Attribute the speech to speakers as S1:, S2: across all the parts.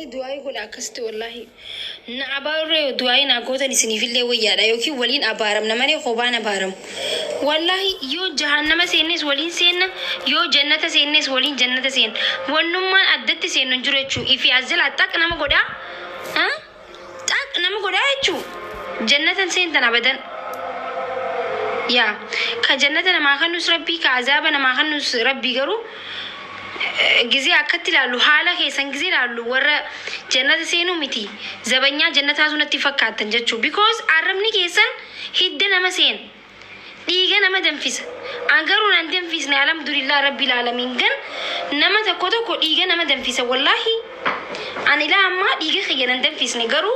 S1: Ee, du'aayii godha akkasitti wallaahi. Na abaarurra yoo du'aayii naa gootan isiniifillee wayyaadha yookiin waliin abaaramna malee kophaan abaaramu. Wallaahi yoo jahannama seennes waliin seenna, yoo jannata seennes waliin jannata seenna. Wannummaan addatti seennu hin jiru jechuu. Ifi as jalaa xaq nama godhaa. Ha? Xaq nama godhaa jechuu. Jannata hin seentan abadan. Yaa ka jannata namaa kennus Rabbii, ka azaaba namaa kennus Rabbii, garuu gizee akkatti ilaallu, haala keessan gizee ilaallu, warra jannata seenuu miti, zabanyaa jannataatu natti fakkaattan jechuu, because arrabni keessan hidda nama seena, dhiiga nama danfisa. An garuu nan danfisne, alhamdulillah rabbil aalamiin. Gan nama tokko tokko dhiiga nama danfisa. Wallaahi an ilaa ammaa dhiiga kiyya nan danfisne, garuu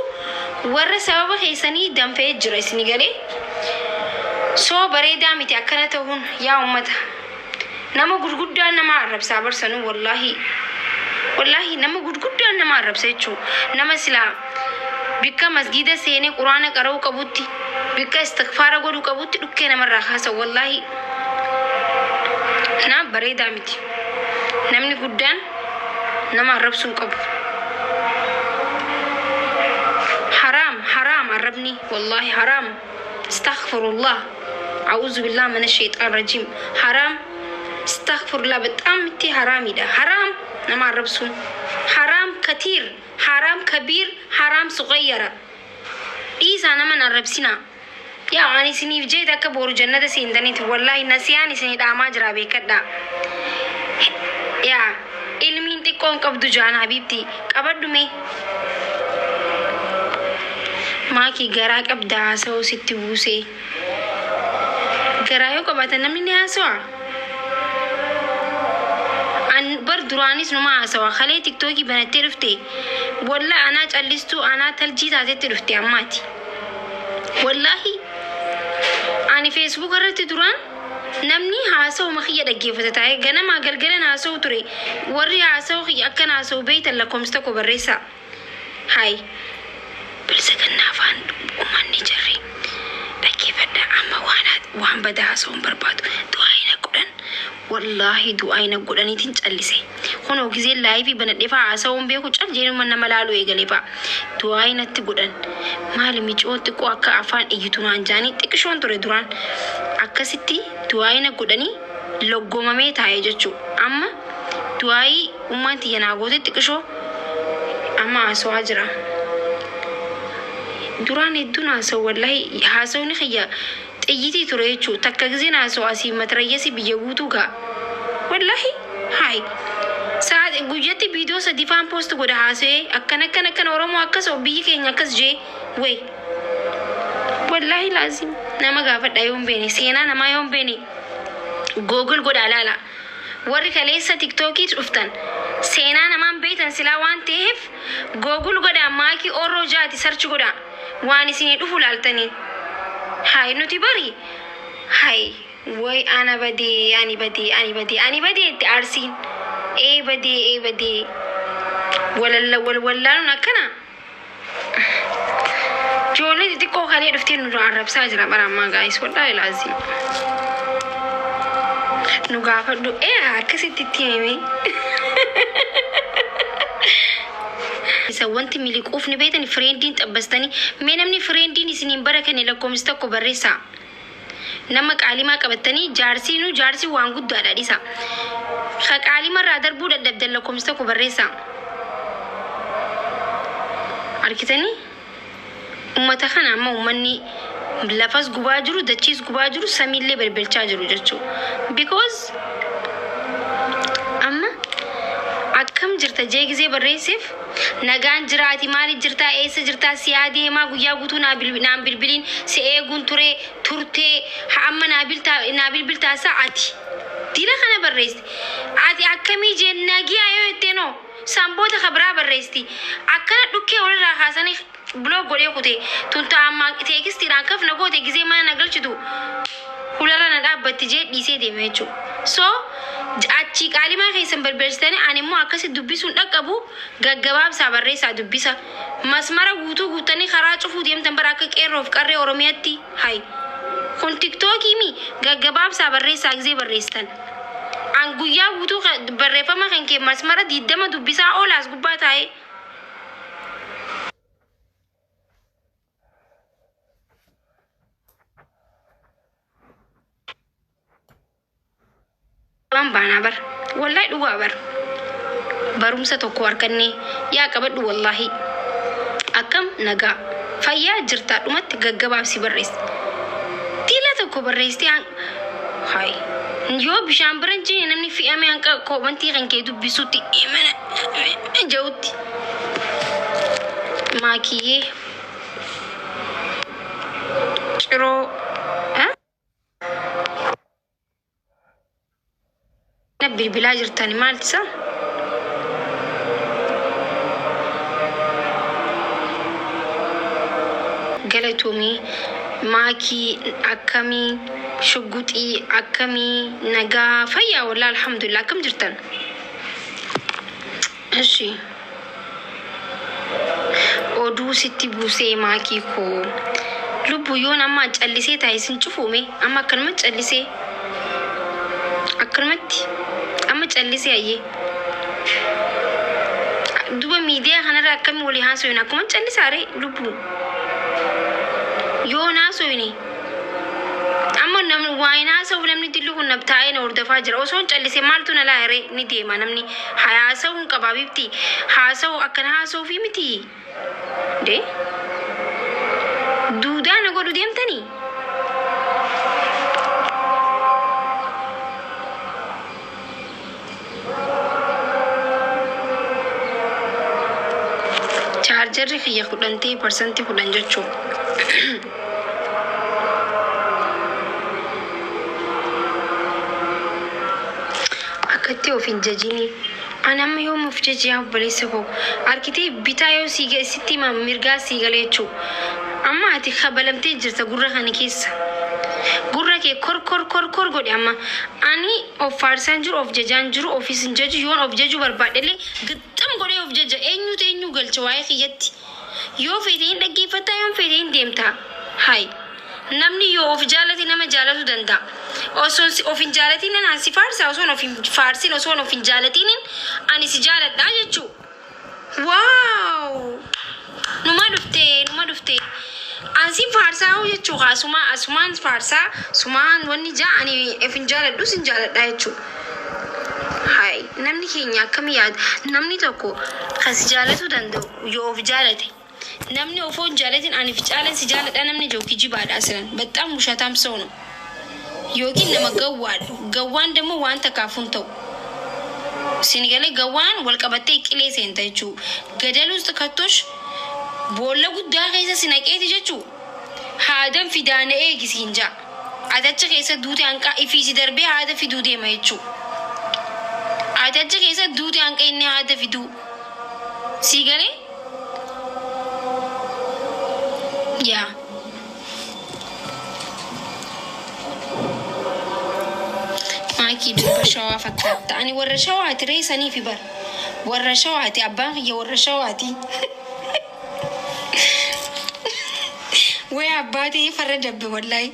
S1: warra sababa keessanii danfa'ee jira. Isini galee? So bareedaa miti akkana ta'uun. Yaa ummata, nama gurguddaan nama arrabsaa barsanuu. Wallaahi, wallaahi, nama gurguddaan nama arrabsa jechuu. Nama silaa bikka masgiida seenee quraana qara'uu qabutti, bikka istigfaara godhuu qabutti dhukkee namarraa kaasa. Wallaahi na bareedaa miti. Namni guddaan nama arrabsuu hin qabu. Haraam, haraam arrabni, wallaahi haraam. Astaghfirullah, a'uuzu billah mina shayxaan rajiim. Haraam, astaghfirullah, በጣም itti haraamidha. Haraam nama arrabsuun, haraam katiir, haraam kabiir, haraam suqayyara. Dhiisaa, naman arrabsinaa. Yaa ani isiniif jeet akka boru jannata seentaniiti wallaahi nasiyaan isinii dhaamaa jira, beekadhaa. Yaa ilmiin xiqqoon qabdu jaan, habiibti, qabadhu mee. Maakii, garaa qabda haasa'uu sitti buusee. Garaa yoo qabaatan namni ni haasawa. An bar duraanis numa haasawa. Kalee TikTokii banattee dhufte. Walla anaa callistuu, anaa taljii taatetti dhufte ammaati. Wallaahi ani Facebook irratti duraan namni haasawuma kiyya dhaggeeffata taa'ee ganamaa galgalan haasa'u ture. Warri haasa'u kiyya akkan haasa'u beeytan lakkoomsa tokko barreessaa. Hayi. Bilisiginnaa afaan uummanni jarri dhaggeeffadha. Amma waan badaa haasa'uu hin barbaadu. Du'aa godhan, wallaahi du'aa godhaniitiin callise. Kunoo gizeen live banadhee fa'aa haasa'uu hin beeku, cal jeenuma nama laaluu eegale fa'a. Du'aa natti godhan. Maali micoon xiqqoo akka afaan iyyitu naan jaanii, xiqqishoon ture duraan. Akkasitti du'aa godhanii loggomamee taa'e jechuudha. Amma du'aayii ummaan tiyya naa goote xiqqishoo amma haasawaa jira. Duraan hedduun haasa'u, wallaahi haasawni kiyya xiyyitii ture jechuudha. Takka gizeen haasa'u asii matarayyasii biyya guutuu ga'a. Wallaahi hayi. Sa'a guyyatti viidiyoo sadi faan post godha haasa'ee, akkana akkana akkana, Oromoo akkas, biyyi keenya akkas jee way. Wallaahi laazim nama gaafadha yoo hin beene, seenaa namaa yoo hin beene Google godhaa laala. Warri kaleessa TikTokii dhuftan seenaa namaan beektan silaa waan ta'eef Google godhaa, Maakii Orroo jaati search godhaa, waan isinii dhufu laaltanii. Hayi, nuti bari hayi way ana badee, ani badee, ani badee, ani badee itti aarsiin ee badee, ee badee, walalla wal wallaaluun akkana. Ijoollee xixiqqoo kalee dhuftee nu arrabsaa jira bara ammaa, guys, wallaahi laazim. Nu gaafadhu ee akkasitti itti himi. Isa wanti miliquuf ni beektan, friendiin xabbastanii. Mee namni friendiin isiniin bara kenne lakkoomsi tokko barreessaa. Nama qaalimaa qabattanii jaarsiinuu jaarsi waan guddaadha dhisa. Ka qaalimarraa darbuu dadhabdan lakkoomsi tokko barreessaa. Argitanii? Ummata kana amma ummanni lafas gubaa jiru, dachiis gubaa jiru, samiillee belbelchaa jiru jechuudha. Because amma akkam jirta jee gizee barreesseef, nagaan jiraati, maaliif jirtaa, eessa jirtaa, si deemaa, guyyaa guutuu naan bilbiliin si eeguun ture turtee, haa amma naa bilbiltaasaa, ati dila kana barreessi, ati akkamii jee, nagiyaa yoo jetteenoo sanboota kabiraa barreessi, akkana dhukkee walirraa kaasanii block godhee kute. Tun ta'a ammaa textiidhaan kafna goote, gizee mana na galchitu hularra na dhaabbatti jee dhiisee deeme jechuudha. So achii qaalimaa keessan balbalchitanii, ani immoo akkasi dubbisuun dhaqqabu, gaggabaabsaa barreessaa dubbisa. Masmara guutuu guuttanii karaa cufuu deemtan bara akka qeerroof qarree Oromiyaatti hay. Kun TikTokii mi, gaggabaabsaa barreessaa gizee barreessitan. An guyyaa guutuu barreeffama kan kee masmara 20 dubbisaa oolaas gubbaa taa'ee. Waan baanaa bar. Wallahi dhugaa bar. Barumsa tokko harkannee yaa qabadhu wallahi. Akkam nagaa. Fayyaa jirtaa dhumatti gaggabaabsi barreessi. Tila tokko barreessitee hay. Yoo bishaan bira hin jirre namni fe'ame hanqa koobantii kan kee dubbisutti mana ja'utti. Maakiyyee ciroo bilbilaa jirtani maalti isa? Galatoomii maakii akkamii shugguxii akkamii nagaa fayyaa wallaa alhamdulillah akkam jirtan? Ishi oduu sitti buusee maakii koo lubbu yoon amma callisee taa'e isin cufuume amma akkanuma callisee akkanumatti amma callisee ayyee duba miidiyaa kanarra akkamii walii haasofne akkuma callisaare lubbu yoon haasofne amma namni waa hin haasa'u namni dillu kun taa'ee na hordofaa jira osoo hin callisee maaltu na laayare ni deema namni haasa'uu hin qabaa bifti haasa'u akkana haasa'uu fi miti de duudaa na godhu deemtanii. Chaarjarri kiyya 10 ta'e 10% jechuudha. Akkatti of hin jajini. Ani amma yoom of jaji yaa obboleessa koo. Arkitee bitaa yoo sii sitti hima mirgaa sii galee jechuudha. Amma ati kabalamtee jirta gurra kana keessa. Gurra kee kor kor kor kor godhe amma. Ani of faarsaan jiru of jajaan jiru ofis hin jaju yoon of jajuu barbaadhellee gixxam godhee of jaja eenyutu eenyu galcha waa'ee kiyyatti. Yoo feete hin dhaggeeffattaa yoon feete hin deemtaa. Hay. Namni yoo of jaalate nama jaalatu danda'a. Osoo of hin jaalatiin anaan si faarsa osoo of hin faarsin osoo of hin jaalatiin ani si jaaladha jechuu. Wow! Numa dhufte numa dhufte. An si faarsaa hoo jechuu asumaa asumaan faarsaa sumaan wanni jaa ani of hin jaaladhu sin jaaladha jechuu. Hay namni keenya akkami yaada namni tokko kan si jaalatu danda'u yoo of jaalate. Namni ofoo hin jaalatin ani fi caalan si jaaladha namni jiru kijibaadha asiran. በጣም ውሸታም ሰው ነው. Yookiin nama gawwaadha. Gawwaan ደግሞ waan takkaafuu hin ta'u. Sinigalee gawwaan wal qabattee qilee seenta jechuu. Gadal ውስጥ kattosh boolla guddaa keessa si naqeeti jechuu. Haadan fidaana eegi siin ja'a. Ati achi keessa duute hanqaa ifii si darbee haada fiduu deema jechuu. Ati achi keessa duute hanqa inni haada fiduu. Sii galee? Yaa. Maakii durba shawaa fakkaatta. Ani warra shawaati ree sanii fi bara. Warra shawaati abbaan kiyya warra shawaati. Way abbaatii farra dabbe wallaahi.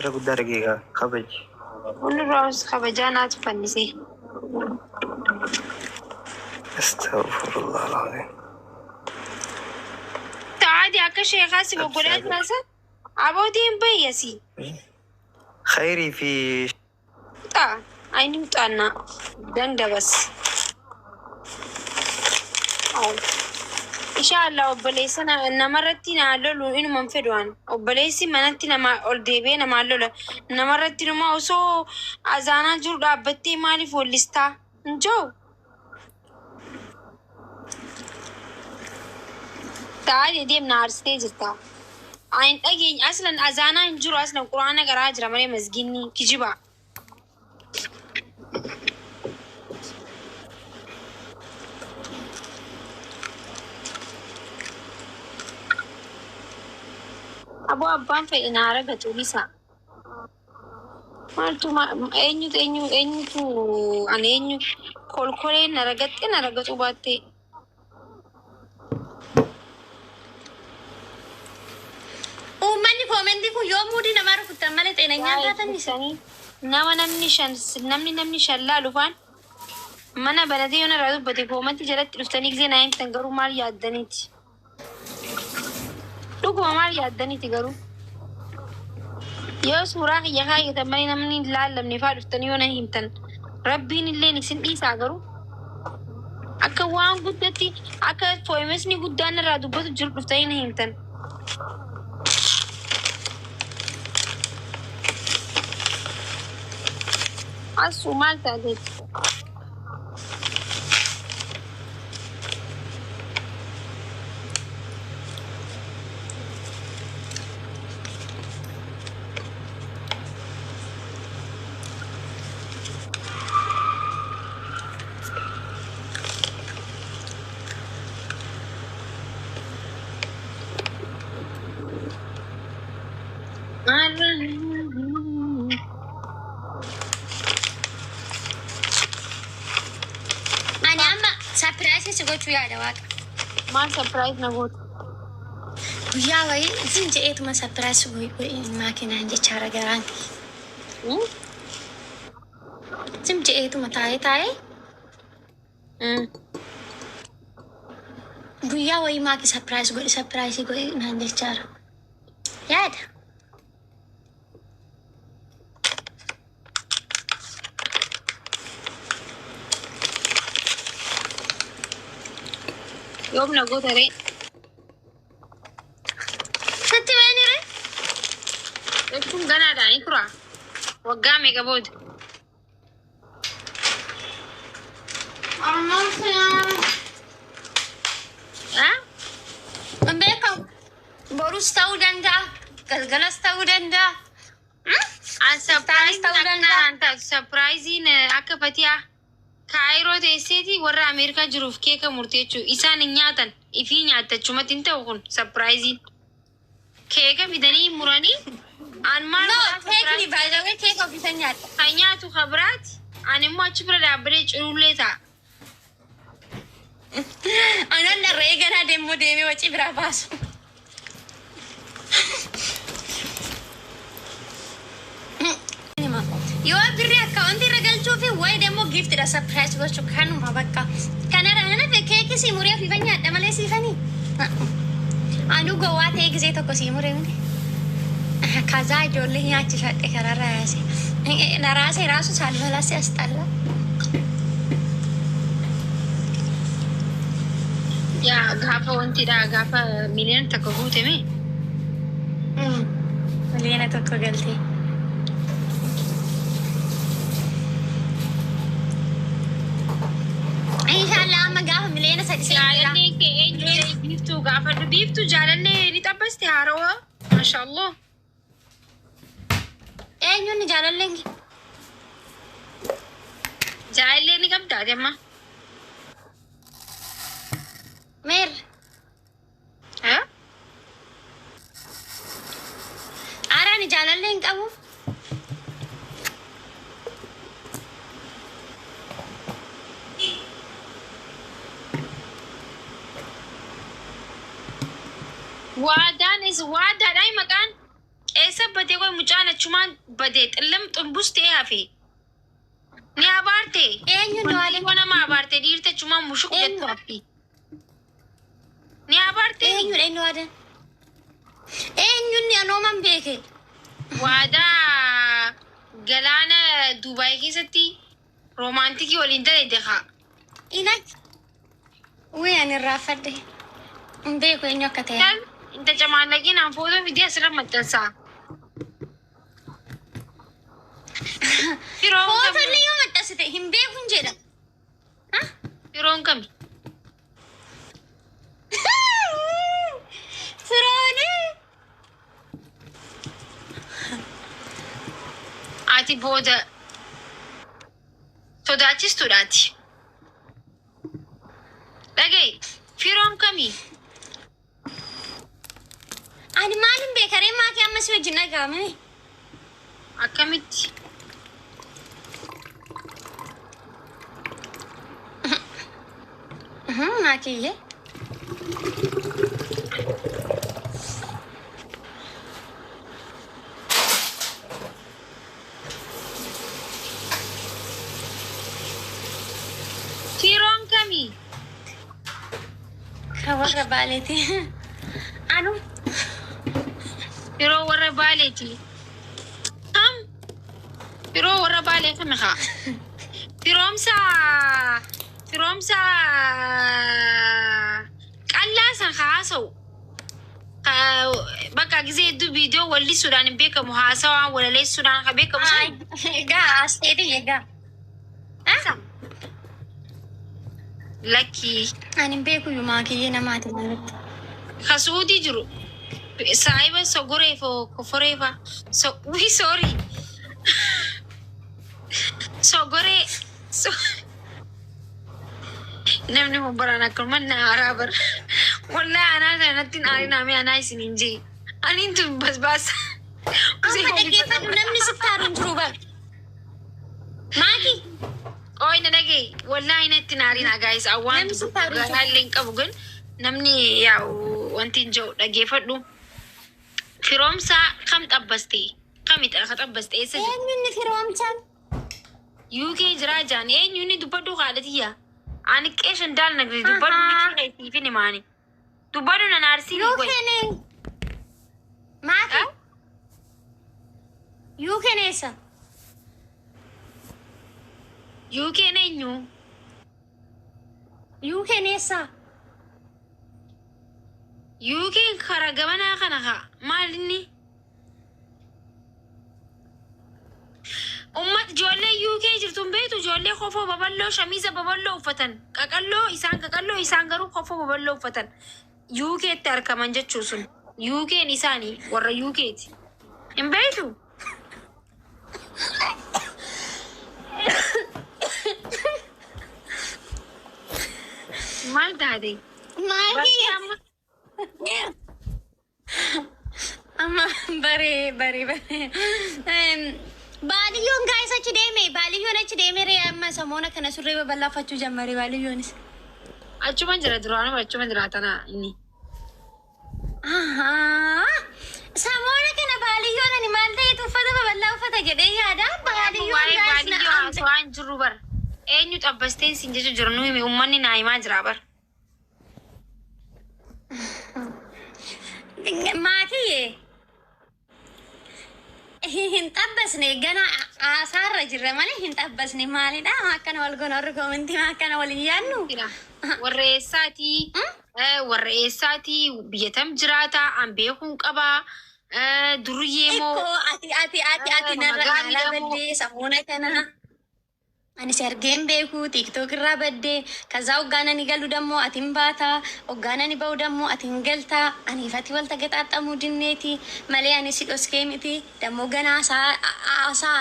S2: Irra guddaa dhageegaa kabaji.
S1: Walirraas kabajaa naatu fannisee.
S2: Astaghfirullah alazim.
S1: Taa'aadi akka sheekaa si bobbolaa jiraasa. Aboo deem bayyasi.
S2: Khayrii fi
S1: Xaa ayni muxaannaa dandabas. Inshallah obboleessa namarratti naa lolu inuma hin fedhu an. Obboleessi manatti nama ol deebi'ee namaa lola. Namarratti numa osoo azaanaa jiru dhaabbattee maaliif wallistaa? Hin jiru. Taa'ee deemna aarsitee jirta. Ani dhageenya aslan azaanaa hin jiru aslan quraana garaa jira malee masginni kijiba. Aboo abbaan fedhe naa argatu isa. Maaltu eenyutu eenyu eenyutu ani eenyu kolkolee na ragatte na ragatuu baatte.
S3: Uummanni koomentii kun yoo muudii namaa rukuttan malee xeenanyaan taatan isa.
S1: Nama namni shan namni namni shan laalu faan mana banatee yoo narraa dubbate koomantii jalatti dhuftanii gisee naa himtan garuu maal yaaddaniiti? Dhuguma maal yaaddaniiti garuu? Yoo suuraa kiyya kaayyatan malee namni hin laallamne faa dhuftanii yoo na himtan, Rabbiin illeen isin dhiisaa. Garuu akka waan guddatti, akka fooyimesni guddaan irraa dubbatu jiru dhuftanii na himtan. Asuu maal taateeti?
S3: Ani amma surprise si gochuu yaada, waaqa.
S1: Maal surprise na goota?
S3: Guyyaa wayii isin je'eetuma surprise godhi maakinaan jechaara garaan kiyya. Isin je'eetuma taa'ee taa'ee guyyaa wayii maaki surprise godhi, surprise godhi naan jechaara. Yaada.
S1: Yoom na goota ree?
S3: Sitti beenire?
S1: Jechuun ganaadhaan ni tura. Waggaa meeqa booda? Ah?
S3: Hin beekamu. Borus ta'uu danda'a. Galgalas ta'uu danda'a.
S1: An surprise
S3: ta'uu danda'a.
S1: Akkanaan taatu, surpriseiin akka Fatiyaa Kaayiroo teesseeti warra Ameerikaa jiruuf keeka murte jechuudha. Isaan hin nyaatan, ifii nyaattachumatti hin ta'u kun surpriseiin. Keeka fidanii muranii an maal
S3: No,
S1: godhaa?
S3: keekni by the way keeka ofiisan nyaadha.
S1: Kan nyaatu kabiraati. Ani immoo achi bira dhaabbatee culullee ta'a.
S3: Anan dharra'ee ganaa deemmoo deemee wacii biraa baasu. Yoo birri akkaawuntii irra galchuu fi wayi deemmoo giftidha surprise gochuu kanuma bakka. Kanarra nana keekii sii muree ofiifan nyaadha malee siifanii. Anuu gowwaa ta'ee gisee tokko sii muree miti. Kazaa ijoollee nyaachifadhe kararra yaase. ለራሴ ራሱ ሳልበላ ሲያስጠላ።
S1: Yaa, gaafa wantidha, gaafa 1 miliyoona guutame.
S3: 1 miliyoona galtee. Inshallah amma gaafa 3 miliyoona seenteera.
S1: Jaalallee kee eenyu? Biiftuu gaafadhu. Biiftuu, jaalallee ni xabbaste haarawaa. Maashaallah.
S3: Eenyuun jaalalleen kee?
S1: Jaalallee ni qabdaati amma.
S3: Meer.
S1: Ha?
S3: Aaraan jaalallee hin qabu.
S1: Waadaan is waadaadha maqaan. Eessa badee koy mucaan? Achumaan badee xillam xumbus ta'ee hafe. Ni abaarte.
S3: Eenyuun waadaan?
S1: Wanti nama abaarte, dhiirti achumaan mushuq
S3: Eenyu?
S1: jettu hafti. Ni abaarte.
S3: Eenyudha inni waadaan? Eenyuun anooman beeke?
S1: Waadaa galaana Dubaay keessatti romantic waliin dalagde haa.
S3: Ina. Wii, ani irraanfadhe. Hin beeku eenyu akka ta'e.
S1: Kan inta camaallaqii naan footoo fidee asirra maxxansaa. Firoon
S3: Footollee
S1: kami?
S3: yoo maxxansite hin beeku hin jedha.
S1: Firoon kami?
S3: Firoonii.
S1: Ati booda sodaachistuudhaati. Dhaga'i, firoon kami?
S3: Ani maalin beekaree maatii amma si wajjin dhaga'ame?
S1: Akkamitti?
S3: Maakiyye.
S1: Firoon kami?
S3: Kan warra Baaleeti. Anu.
S1: Firoo warra Baaleeti. Firoo warra Baalee kami haa? Firoomsa qallaa san haasa'u. Bakka gisee hedduu viidiyoo wallisuudhaan hin beekamu, haasawaan walaleessuudhaan kan beekamu san.
S3: Egaa asteetii egaa.
S1: Lakkii.
S3: Ani hin beeku yumaa kiyyee namaati malatti.
S1: Ka Suudii jiru. Saayiba sogoree fo koforee fa. So, wii, sorry. Sogoree. So, namni kun baraan akkanuma na aaraa bara. Wallahi anaa kana natti hin aarinaa, mee anaa isin hin jee. Aniin tun basbaasa.
S3: Amma dhaggeeffadhu, namni sitti aaru hin jiru bar. Maaki.
S1: Ooy, na dhagaye, wallahi natti hin aarinaa, guys. Awwaan
S3: Namni sitti aaru hin jiru.
S1: Garaallee hin qabu gan namni yaa'u wanti hin jiru, dhaggeeffadhu. Firoomsaa kam xabbaste? Kamidha ka xabbaste, eessa jiru?
S3: Eenyu inni firoomsaan?
S1: UK jiraa jaan, eenyu inni? Dubbadhu haadhatiyya. Ani qeeshan daal nagri dubbadhu.
S3: Ahaa.
S1: Siifin himaani. Dubbadhu, nan aarsiin.
S3: UK'n maaki? UK'n eessa?
S1: UK'n eenyu?
S3: UK'n eessa?
S1: UK'n kara gamanaa kana haa, maal inni? Ummat ijoollee UK jirtu hin beektu, ijoollee kofoo babal'oo, shamiza babal'oo uffatan, qaqalloo isaan, qaqalloo isaan garuu kofoo babal'oo uffatan UK'tti argaman jechuu sun UK'n isaanii warra UK'ti. Hin beektu? Maal taate?
S3: Maaki?
S1: Amma
S3: Amma baree baree baree. Baadiyyoon gaa'is achi deeme, baadiyyoon achi deeme ree, amma samoona kana surree babal'aafachuu jammare baadiyyoonis.
S1: Achuma jira, duraanuma achuma jiraatana inni.
S3: Ahaa. Samoona kana baadiyyoon ani maal ta'etu uffata babal'aa uffata jedhee yaada. Baadiyyoon
S1: Waa'ee
S3: gaa'is na
S1: baadiyyoo haasawaa hin jirru bar. Eenyu xabbasteen sin jechu jiru nu himi, uummanni naa himaa jira bar.
S3: Maatiyyee. Hin xabbasne, gana haasaarra jirra malee hin xabbasne, maalidha akkana wal goona, warri koomentii akkana waliin yaadnu.
S1: Warra eessaatii? Warra eessaatii? Biyya tam jiraata? An beekuun qabaa. Duriyyee moo?
S3: Ikkoo ati narra
S1: Magaalli
S3: ilaalaa
S1: moo?
S3: baddee samoona kana. Ani si argeen beeku, TikTok irraa baddee, kaza hoggaan ani galu dammoo ati hin baata, hoggaan ani ba'u dammoo ati hin galta, aniif ati walta gaxaaxamuu dinneeti malee ani si dhoskee miti, dammoo gana haasaa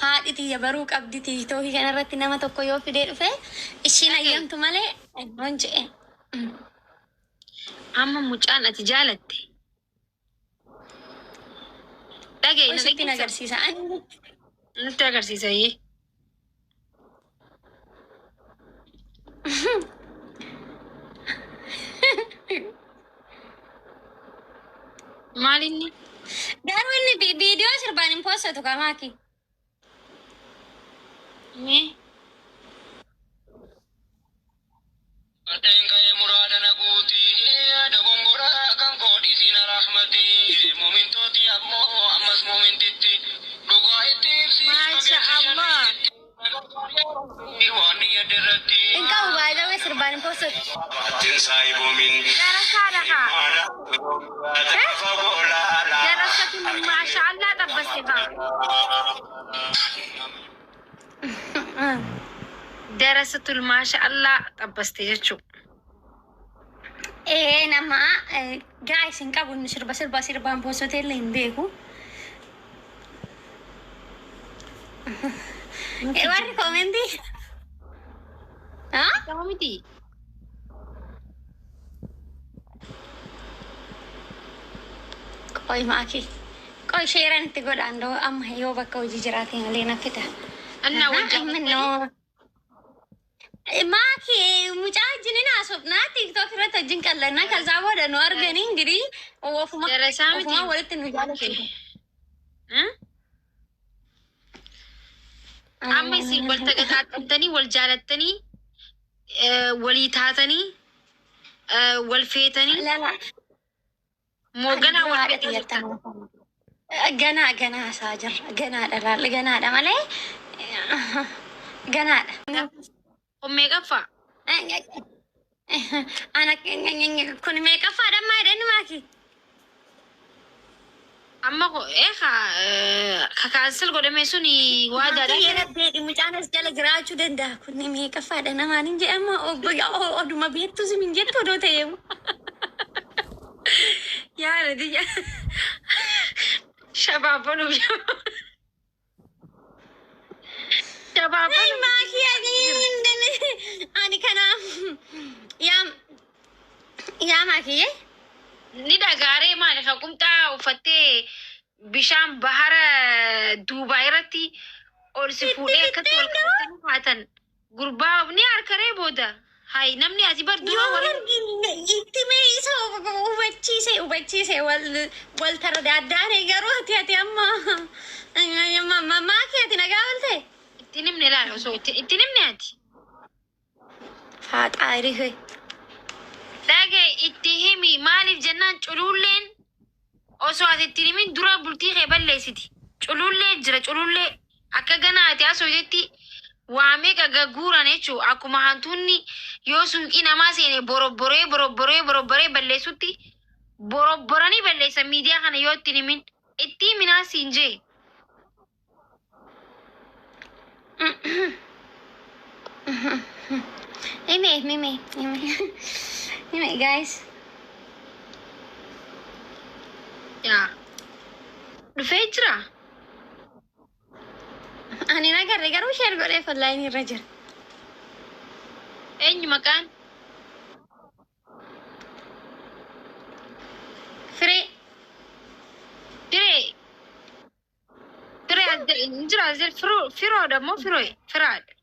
S3: haadhi tiyya baruu qabdi. TikTokii kanarratti nama tokko yoo fidee dhufe ishiin ayyamtu malee iddoon je'e.
S1: Amma mucaan ati jaalatte. Dhagaye, na
S3: Sittiin
S1: dhageessa.
S3: agarsiisa. Ani
S1: Nutti agarsiisa iyyee. Maal inni?
S3: Garuu inni viidiyoo sirbaan hin poostatu kamaaki.
S1: Mee?
S4: Ateen ka'ee muraada na guuti, yaada gongoraa kan koodhisiina rahmati, muumintooti ammoo ammas muumintitti dhugaa itti ibsi.
S1: Maasha Allah.
S4: Waan yaadde irratti.
S3: Hin qabu, baay'ee sirbaan hin poostatu.
S4: Ateen saayiboomin.
S1: Darasaadha haa. Darasatu maasha Allah xabbaste haa. Darasatul maasha Allah xabbaste jechuudha.
S3: Ee, nama gaa'is hin qabu inni, sirba sirba sirbaan poostotee illee hin beeku. Warri koomentii. Haa?
S1: Sama miti.
S3: Qoy maaki. Qoy, sheeran itti godhaan doo, amma yoo bakka hojii jiraate malee na fida.
S1: Annaa wal
S3: Jaallatanii? Maaki, mucaa wajjin haasofnaa, TikTok irratti wajjin qal'annaa, ከዛ booda nu arganii እንግዲህ ofuma
S1: Darasaa miti.
S3: ofuma walitti nu jaallatu.
S1: Amma isin wal tagataattamtanii, wal jaalattanii, walii taatanii, wal feetanii
S3: Lala.
S1: moo ganaa wal feetaa jirtan?
S3: Ganaa ganaa isaa jirra. Ganaadha laal ganaadha malee ganaadha.
S1: Kun meeqaffaa?
S3: Ana kun meeqaffaadha ammaa jedhani maaki?
S1: Amma ka cancel godhame suni waadaadha.
S3: Maaki yeroo mucaan as jala jiraachuu danda'a. Kun meeqaffaadha namaan hin jedhama oduma beektu si hin jettu odoo ta'eemu.
S1: Yaa Radiyya. Shabaabanuuf shabaabanuuf.
S3: Maaki ani kanaaf yaa yaa maakiyyee.
S1: Ni dhagaaree maali ka qumxaa uffattee bishaan bahara Duubaa irratti ol si fuudhee akkatti wal qabatanii haatan gurbaa ni harkaree booda. Hay namni asii bar dura
S3: Yoo
S1: warra
S3: argine itti mee isa hubachiise hubachiise wal wal taradaaddaane garuu ati ati amma maaki ati nagaa oolte.
S1: Ittiin himne laala osoo ittiin himne ati.
S3: Faaxaarii hoy.
S1: Dhagee itti himi maaliif jennaan cululleen osoo ati ittiin himin dura bultii kee balleessiti. Culullee jira culullee akka ganaa ati asoo jetti waa meeqa gagguuran jechuu akkuma hantuunni yoo suuqii namaa seene borobboree borobboree borobboree balleessutti borobboranii balleessan miidiyaa kana yoo ittiin himin itti himinaa siin jee.
S3: Hime hime hime hime guys.
S1: Yaa dhufee jira.
S3: Ani nagarre garuu share godhee online irra jira.
S1: Eenyu maqaan?
S3: Firee.
S1: Firee. Firee as jira as firoo firoodha moo firoo firaadha?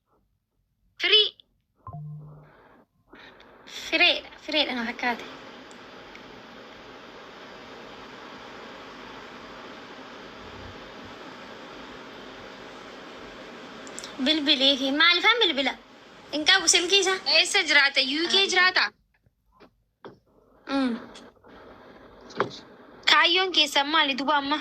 S1: Firii.
S3: Fireedha fireedha na fakkaate. Bilbilii fi maalifaan bilbila? Hin qabu silkii isaa.
S1: Eessa jiraata? UK jiraata? Kaayyoon keessan maali duba amma?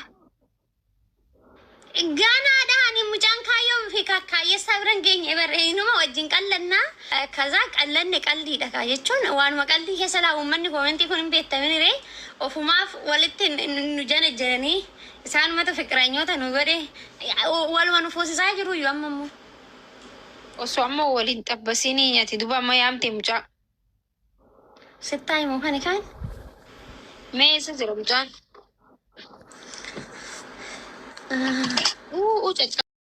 S3: Ganaadha ani mucaan kaayyoo fi kaayyeessaa bira hin geenye bara inuma wajjin qallannaa. Kaza qallanne qalliidha kaa jechuun waanuma qallii keessa laa uummanni koomentii kun hin beektamin ree ofumaaf walitti nu jana jedhanii isaanumatu fiqiranyoota nu godhe waluma nu fuusisaa jiru iyyuu amma immoo.
S1: Osoo amma waliin xabbasinii ati duba amma yaamte mucaa.
S3: Sittaa himuu kana kaan.
S1: Mee eessa jira mucaan?